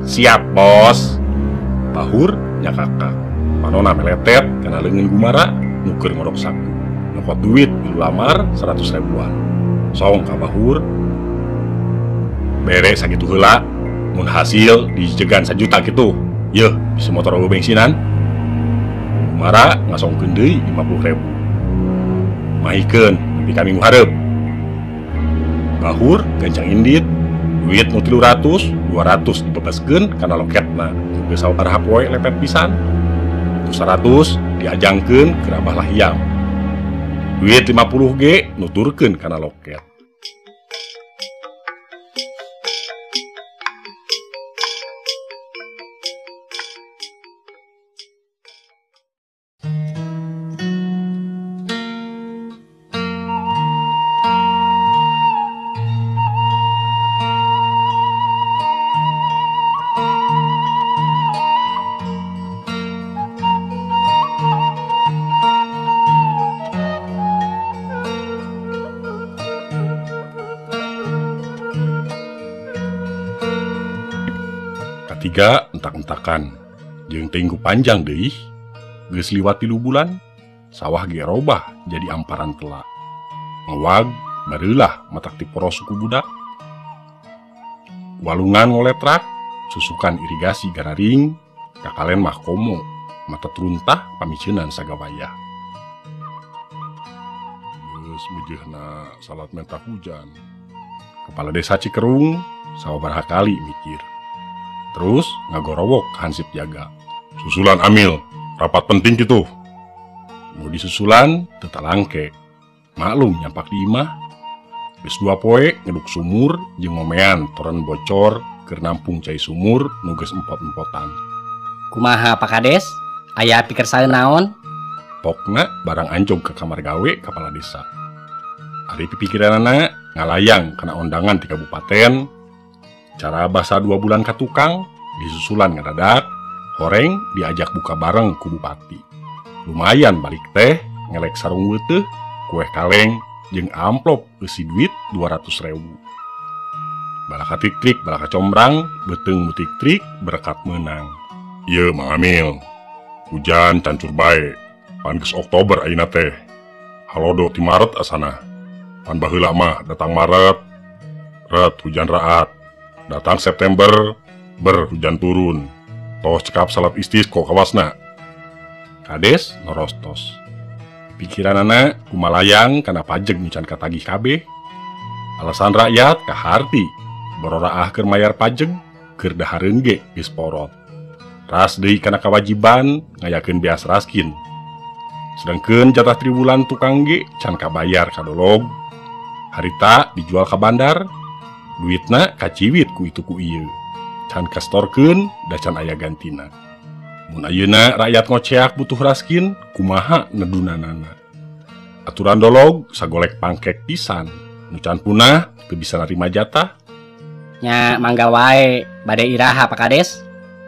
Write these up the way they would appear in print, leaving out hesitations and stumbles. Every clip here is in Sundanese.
Siap, bos. Bahur nyakakak. Panona meletet kana leungeun Gumara nu keur ngodok saku. Nyokot duit di lamar 100 ribuan. Song ka Bahur. Bere sakitu heula mun hasil dijegan 1 juta kitu. Yeuh, bisa motor eueuh bensinan. Gumara ngasongkeun deui 50.000. Mahikeun nepi ka minggu hareup. Bahur gancang indit, duit nu 300, 200 dibebaskeun kana loketna. Geus sabaraha poe lepet pisan. Nu 100 diajangkeun ke Abah Lahiam. Duit 50 ge nuturkeun kana loket. Katiga entak-entakan jeung tenggu panjang deui geus liwat 3 bulan sawah ge robah jadi amparan telak. Ngewag bareulah matak ti poros suku budak. Walungan ngoletrak susukan irigasi gararing kakalen mah komo mata truntah pamiceunan sagawayah. Geus mejeuhna salat menta hujan. Kepala desa Cikerung sababaraha kali mikir. Terus ngagorowok hansip jaga. Susulan Amil, rapat penting gitu. Mau disusulan teu talangke. Maklum nyampak di imah. Geus 2 poe ngeduk sumur jeung ngomean toren bocor keur nampung cai sumur nu geus empot-empotan. Kumaha Pak Kades? Aya pikersaeun naon? Pokna barang anjog ke kamar gawe kepala desa. Ari pipikiranana ngalayang kana ondangan ti kabupaten. Cara basa 2 bulan ka tukang, disusulan ngadadak, horeng diajak buka bareng ku bupati. Lumayan balik teh, ngelek sarung weuteuh, kue kaleng, jeung amplop eusi duit 200.000. Balaka tik-trik, balaka combrang, beuteung nu tik-trik, berkat meunang. Ieu Mang Amil, hujan cancur bae, pan geus Oktober ayeuna teh. Halodo ti Maret asana. Pan baheula mah datang Maret, ret hujan raat. Datang September, berhujan turun. Toh cekap salat istisqo kawasna. Kades norostos. Pikiranana kumalayang kana pajeg nu can katagih kabeh. Alasan rakyat kaharti, bororaah keur mayar pajeg, keur dahareun ge geus porot. Ras deui kana kawajiban ngayakeun beas raskin. Sedangkeun jatah triwulan tukang ge can kabayar kadolog. Harita dijual ka bandar, duitna kaciwit ku itu ku ieu. Can kastorkeun da can aya gantina. Mun ayeuna rakyat ngoceak butuh raskin, kumaha nedunanana. Aturan dolog sagolek pangkek pisan, nu can punah teu bisa narima jatah. Nya mangga wae, bade iraha Pak Kades?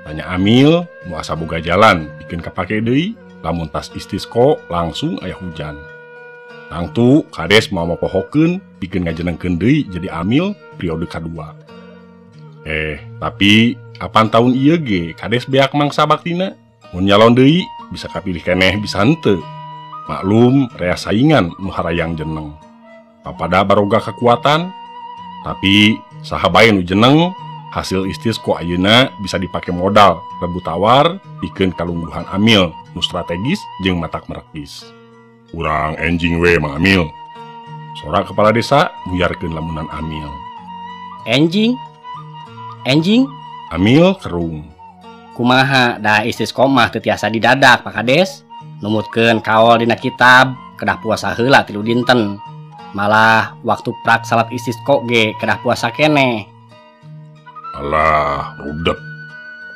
Tanya Amil, nu asa boga jalan pikeun kapake deui, lamun tas istisqo langsung aya hujan. Tangtu Kades mau mopohokeun pikeun ngajenengkeun deui jadi Amil periode kadua. Tapi apan tahun ieu ge Kades beak mangsa baktina, mun nyalon deui bisa kapilih keneh bisa henteu. Maklum rea saingan nu harayang jeneng. Papada baroga kekuatan, tapi saha bae nu jeneng hasil istisqo ayeuna bisa dipake modal rebut tawar pikeun kalungguhan Amil nu strategis jeung matak merekis. Urang enjing we Mang Amil. Sora kepala desa muyarkeun lamunan Amil. Enjing? Enjing? Amil kerung. Kumaha da istisqo mah teu tiasa didadak Pak Kades. Numutkeun kaol dina kitab kedah puasa heula 3 dinten. Malah waktu prak salat istisqo ge kedah puasa keneh. Alah, rudet.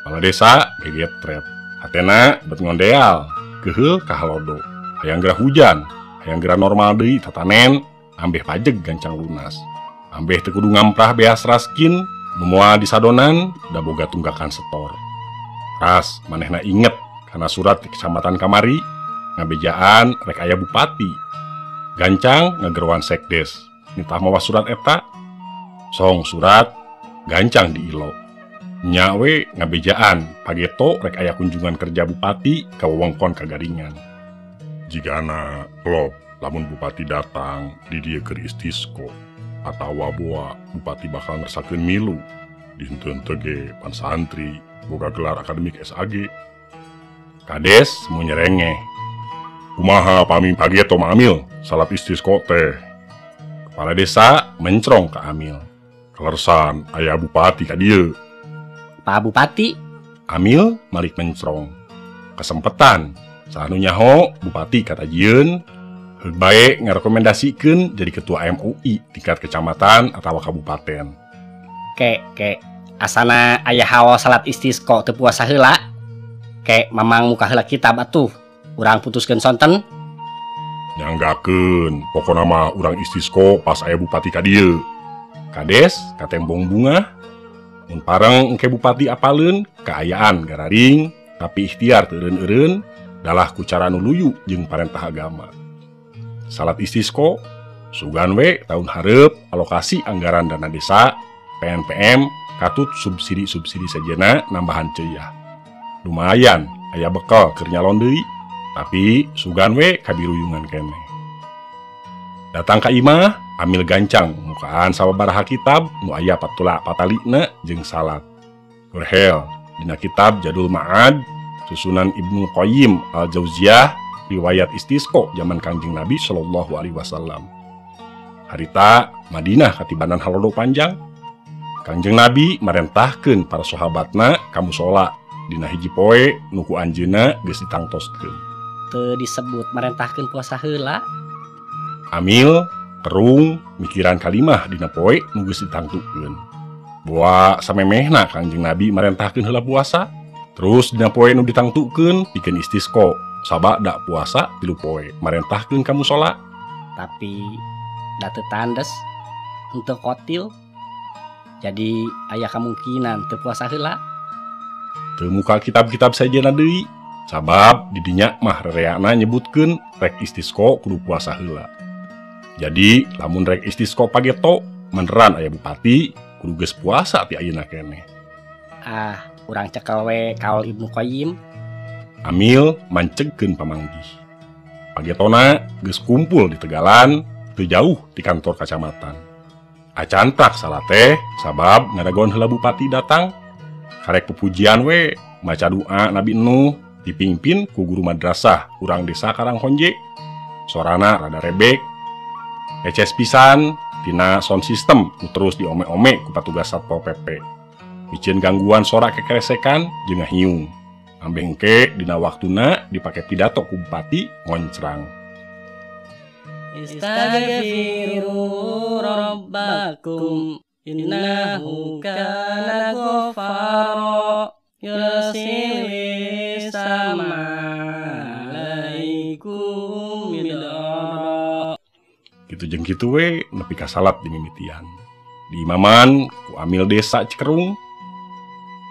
Kepala desa gegetret. Hatena bet ngondeal, keuheul ka halodo. Hayang gerah hujan, hayang gerah normal deui tatanen, ambeh pajeg gancang lunas. Ambeh teu kudu ngamprah beas raskin, nu moal disadonan da boga tunggakan setor. Ras manehna inget kana surat di kecamatan kamari, ngabejaan rek aya bupati. Gancang ngageroan sekdes, nitah mawa surat eta. Song surat gancang diilo. Nya we ngabejaan pageto rek aya kunjungan kerja bupati ka wewengkon Kagaringan. Jigana klop lamun bupati datang di dieu keur istisqo atawa boa bupati bakal ngersakeun milu di henteu ge pan santri boga gelar akademik SAG. Kades mu nyerengeh. Kumaha pami pageto mah Amil salat istisqo teh. Kepala desa mencrong ka Amil. Kalersan aya bupati ka dieu. Pak Bupati, Amil malik mencrong. Kesempetan saha nu nyaho bupati katajieun heug bae ngarekomendasikeun jadi ketua MUI tingkat kecamatan atawa kabupaten. Ke ke asana aya hawa salat istisqo teu puasa heula. Ke mamang muka heula kitab atuh. Urang putuskeun sonten. Nyanggakeun pokona mah urang istisqo pas aya bupati ka dieu. Kades katembong bunga. Mun pareng engke bupati apaleun kaayaan gararing tapi ikhtiar teu eureun-eureun dalah ku cara nu luyu jeung parentah agama. Salat istisqo sugan we tahun hareup alokasi anggaran dana desa PNPM katut subsidi-subsidi sejenna nambahan ceuyah. Lumayan aya bekal keur nyalon deui tapi sugan we kabiruyungan keneh. Datang ka imah Amil gancang mukaan sababaraha kitab nu aya patula patalina jeung salat. Kurhel dina kitab Jadul Ma'ad susunan Ibnu Qayyim Al-Jauziyah riwayat istisqo zaman Kangjeng Nabi Shallallahu Alaihi Wasallam. Harita Madinah katibanan halodo panjang. Kangjeng Nabi marentahkeun para sahabatna ka musala dina hiji poe nu ku anjeunna geus ditangtoskeun. Teu disebut marentahkeun puasa heula. Amil kerung mikiran kalimah dina poe nu geus ditangtukeun. Boa samemehna Kangjeng Nabi marentahkeun heula puasa, terus dina poe nu ditangtukeun pikeun istisqo, sabada puasa 3 poe marentahkeun ka musala. Tapi da teu tandes, henteu kotil. Jadi aya kamungkinan teu puasa heula. Teu muka kitab-kitab sejenna deui, sabab di dinya mah rereana nyebutkeun rek istisqo kudu puasa heula. Jadi lamun rek istisqo pageto meneran aya bupati kudu geus puasa ti ayeuna keneh. Ah, urang cekel we kaul Ibnu Qayyim. Amil mancegkeun pamanggih. Pagetona geus kumpul di Tegalan teu jauh di kantor kacamatan. Acan prak salat teh sabab ngadagoan heula bupati datang. Karek pupujian we maca doa Nabi Nuh dipimpin ku guru madrasah urang desa Karanghonje. Sorana rada rebek. Eces pisan tina sound system nu terus diome-ome ku patugas Satpol PP. Miceun gangguan sora kekeresekan jeung ngahiung. Ambeh engke dina waktuna dipake pidato ku bupati ngoncrang. Istaghfiru rabbakum innahu kana ghaffara yursilis sama alaikum midra. Kitu jeung kitu we nepi ka salat dimimitian. Di imaman ku amil desa Cikerung,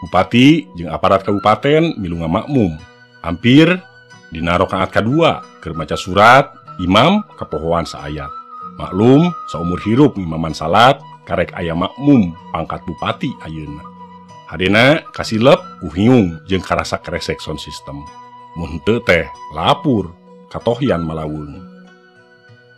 bupati jeung aparat kabupaten milu ngamakmum. Hampir dina rakaat kadua keur maca surat imam kapohoan saayat. Maklum saumur hirup ngimaman salat karek aya makmum pangkat bupati ayeuna. Hadena kasilep ku hiung jeung karasa kresek sound system. Mun teu teh lapur katohyan malaweung.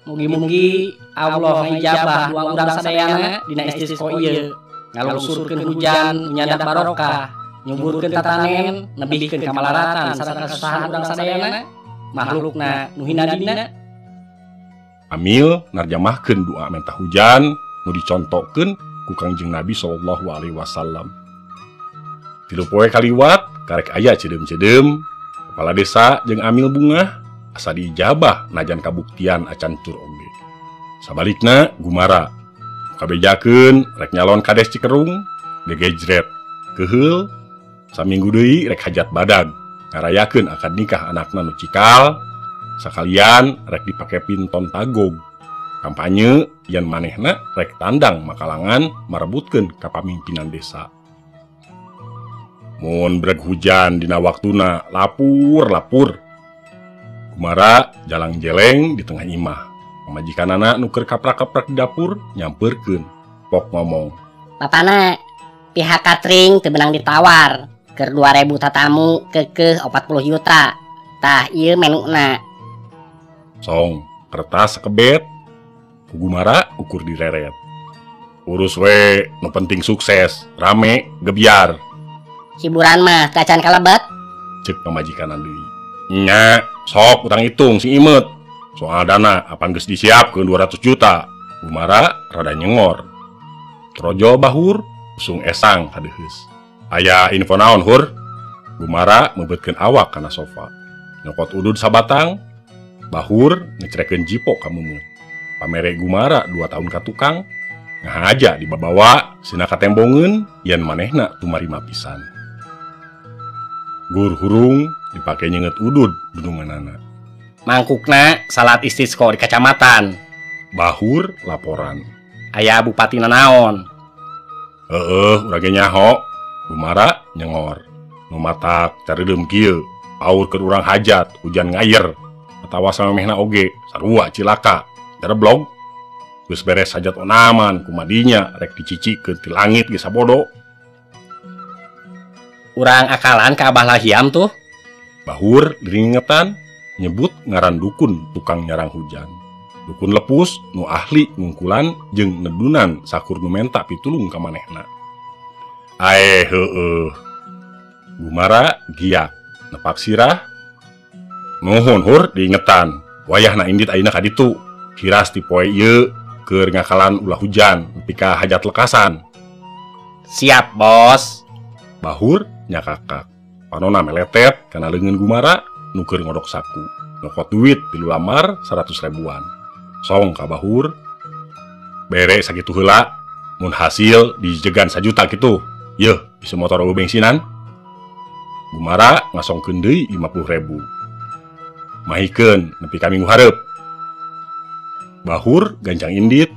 Mugi-mugi Allah ngijabah doa urang sadayana dina istisqo ieu. Ngalungsurkeun hujan nyandak barokah, nyuburkeun tatanen, nebihkeun kamalaratan sarta kasusahan urang sadayana, makhlukna nu hina dina. Amil narjamahkeun doa menta hujan nu dicontohkeun ku Kangjeng Nabi Shallallahu Alaihi Wasallam. 3 poe kaliwat karek aya cedeum-cedeum, kepala desa jeung amil bungah asa diijabah najan kabuktian acan cur oge. Sabalikna gumara kabejakeun rek nyalon kades Cikerung gegejret keheul saminggu deui rek hajat badag ngarayakeun akad nikah anakna nu cikal sakalian rek dipake pinton tagog kampanye yen manehna rek tandang makalangan marebutkeun kapamimpinan desa. Mun breg hujan dina waktuna lapur-lapur. Gumara jalang jeleng di tengah imah. Pamajikanana nu keur kaprak-kaprak di dapur nyampeurkeun. Pok ngomong, "Papana, Pihak catering teu beunang ditawar. Keur 2000 tatamu keukeuh 40 juta. Tah ieu menuna. Song kertas sakebet ku Gumara ukur direret. Urus we nu penting sukses, rame, gebyar. Hiburan mah teu acan kalebet. Cek pamajikan deui. Nya, sok utang hitung sing imet. Soal dana apan geus disiapkeun 200 juta. Gumara rada nyengor. Trojol bahur usung esang kadeheus. Aya info naon hur? Gumara meubetkeun awak kana sofa. Nyokot udud sabatang, bahur ngecrekeun jipo ka meumut. Pamere Gumara 2 tahun ka tukang, ngahaja dibabawa sina katembongeun yen manehna tumarima pisan. Gur hurung dipake nyenget udud dununganana. Mangkukna salat istisqo di kacamatan. Bahur laporan. Aya bupati nanaon? Heeh, urang ge nyaho. Gumara nyengor. Nu matak caredeum kieu, paur keur urang hajat, hujan ngayer. Atawa samemehna oge, sarua cilaka. Dareblog. Geus beres hajat onaman, kumadinya rek dicicikeun ti langit ge sabodo. Urang akalan ka Abah Lahiam tuh. Bahur diringetan nyebut ngaran dukun tukang nyarang hujan. Dukun lepus nu ahli ngungkulan jeung nedunan sakur nu menta pitulung ka manehna. Ae heueuh. Gumara giak nepak sirah. Nuhun hur diingetan. Wayahna indit ayeuna ka ditu. Hiras ti poe ieu keur ngakalan ulah hujan nepi ka hajat lekasan. Siap, Bos. Bahur nyakakak. Panona meletet kana leungeun Gumara nu keur ngodok saku. Nyokot duit di lamar 100 ribuan. Song ka bahur. Bere sakitu heula mun hasil dijegan sajuta kitu. Yeuh, bisa motor eueuh bensinan. Gumara ngasongkeun deui 50.000. Mahikeun nepi ka minggu hareup. Bahur gancang indit,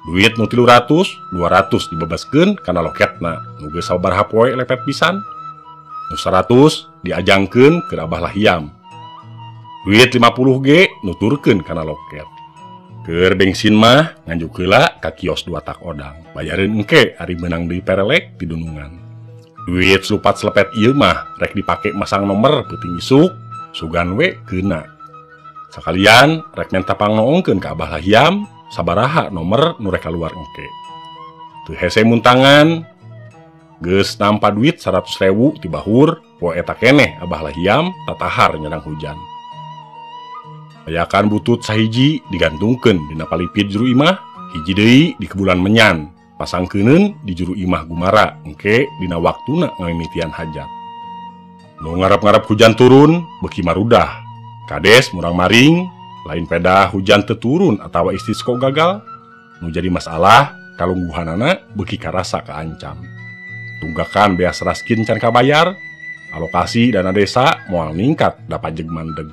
duit nu 300, 200 dibebaskeun kana loketna nu geus sabaraha poe lepet pisan. Nu 100 diajangkeun keur Abah Lahiam. Duit 50 ge nuturkeun kana loket. Keur bensin mah nganjuk heula ka kios 2 tak odang. Bayareun engke ari meunang deui perelek di dunungan. Duit slupat selepet ieu mah rek dipake masang nomor peuting isuk, sugan we keuna. Sakalian rek menta pangnoongkeun ka Abah Lahiam sabaraha nomor nu rek kaluar engke. Teu hese muntangan geus nampa duit 100.000 ti bahur, poe eta keneh Abah Lahiam tatahar nyerang hujan. Ayakan butut sahiji digantungkeun dina palipid juru imah, hiji deui di kebulan menyan, pasangkeuneun di juru imah Gumara engke dina waktuna ngamimitian hajat. Nu ngarep-ngarep hujan turun beuki marudah. Kades murang-maring, lain pedah hujan teu turun atawa istisqo gagal, nu jadi masalah kalungguhanana beuki karasa kaancam. Tunggakan beas raskin can kabayar, alokasi dana desa moal ningkat da pajeg mandeg.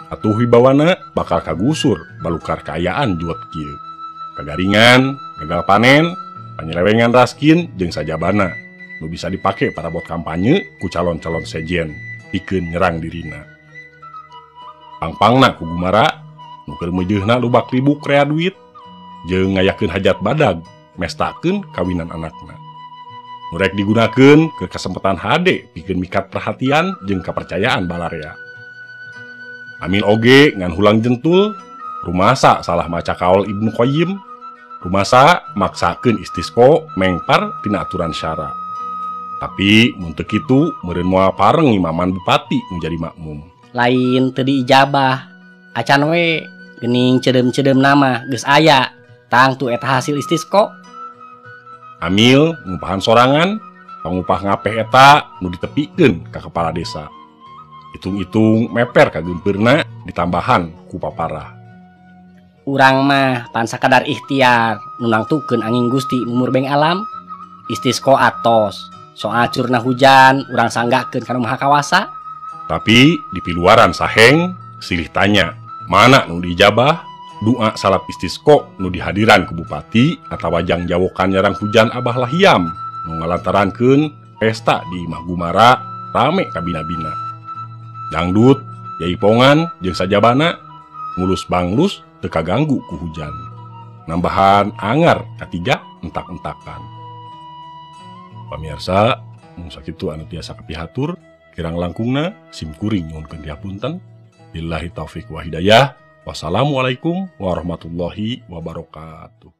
Atuh wibawana bakal kagusur balukar kaayaan juot kieu. Kagaringan, gagal panen, panyelewengan raskin jeung sajabana nu bisa dipake parabot kampanye ku calon-calon sejen pikeun nyerang dirina. Pangpangna ku Gumara nu keur meujeuhna lubak libuk rea duit jeung ngayakeun hajat badag mestakeun kawinan anakna. Nu rek digunakeun ke kesempatan hade pikeun mikat perhatian jeung kepercayaan balarea. Amil oge ngan hulang jentul, rumasa salah maca kaol Ibnu Qayyim, rumasa maksakeun istisqo mengpar tina aturan syara. Tapi mun teu kitu meureun moal pareng imaman bupati nu jadi makmum. Lain teu diijabah, acan we geuning ceudeum-ceudeum nama geus aya, tangtu eta hasil istisqo. Amil ngupahan sorangan, pangupah ngapeh eta nu ditepikeun ka kepala desa. Hitung-hitung meper ka gempeurna ditambahan ku paparah. Urang mah pan sakadar ikhtiar nu nangtukeun angin Gusti nu murbeng alam. Istisqo atos, soal curna hujan urang sanggakeun ka nu Maha Kawasa. Tapi di piluaran saheng silih tanya, mana nu diijabah? Doa salat istisqo nu dihadiran ku bupati atawa jang jawokan nyarang hujan Abah Lahiam nu ngalantarankeun pesta di imah Gumara rame kabina-bina. Dangdut, jaipongan jeung sajabana ngulus banglus teu kaganggu ku hujan. Nambahan angar katiga entak-entakan. Pamirsa, mung sakitu anu tiasa kapihatur, kirang langkungna sim kuring nyuhunkeun dihapunten. Billahi taufik wa hidayah. Wassalamualaikum warahmatullahi wabarakatuh.